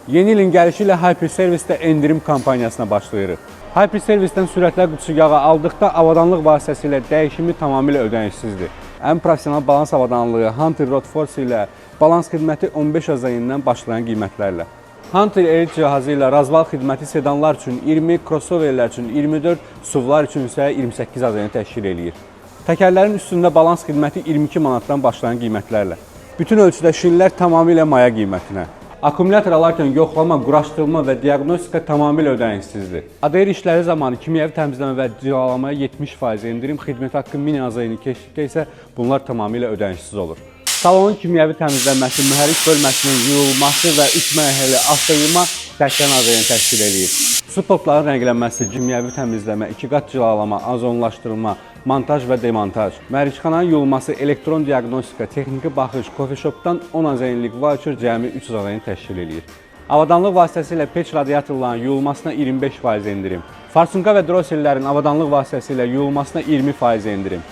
Yeni ilin gəlişi ilə Hyper Servisdə endirim kampaniyasına başlayırıq. Hyper Servisdən sürətlər qutusu yağı aldıqda avadanlıq vasitəsilə dəyişimi tamamilə ödənişsizdir. Ən professional balans avadanlığı Hunter Road Force ilə balans xidməti 15 AZN-dən başlayan qiymətlərlə. Hunter Elite cihazı ilə razval xidməti sedanlar üçün 20, crossoverlər üçün 24, SUV-lar üçün isə 28 AZN təşkil eləyir. Təkərlərin üstündə balans xidməti 22 manatdan başlayan qiymətlərlə. Bütün ölçüdə şinlər tamamilə maya qiymətinə. Akkumulyator alarkən yoxlama, quraşdırılma və diaqnostika tamamilə ödənişsizdir. ADR işləri zamanı kimyəvi təmizləmə və cilalamaya 70% endirim, xidmət haqqı 1000 AZN keçdikdə isə bunlar tamamilə ödənişsiz olur. Salonun kimyəvi təmizlənməsi, mühərrik bölməsinin yuyulması və 3 mərhələli avtoyuma 80 AZN təşkil eləyir. Supportların rənglənməsi, kimyəvi təmizləmə, iki qat cilalama, azonlaşdırılma, montaj və demontaj, mühərrikxananın yuyulması, elektron diaqnostika, texniki baxış, coffee shopdan 10 AZN-lik voucher cəmi 300 AZN təşkil eləyir. Avadanlıq vasitəsilə peç radiatorlarının yuyulmasına 25% endirim. Farsunka və drossellərin avadanlıq vasitəsilə yuyulmasına 20% endirim.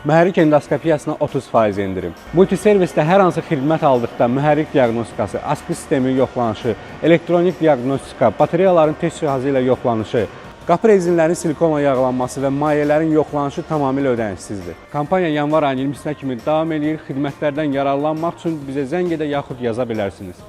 Mühərrik endoskopiyasına 30% endirim. Multiservisdə hər hansı xidmət aldıqda mühərrik diaqnostikası, askı sisteminin yoxlanışı, elektronik diaqnostika, batareyaların test cihazı ilə yoxlanışı, qapı rezinlərinin silikonla yağlanması və mayələrin yoxlanışı tamamilə ödənişsizdir. Kampaniya yanvar ayının 20-sinə kimi davam eləyir. Xidmətlərdən yararlanmaq üçün bizə zəng edə yaxud yaza bilərsiniz.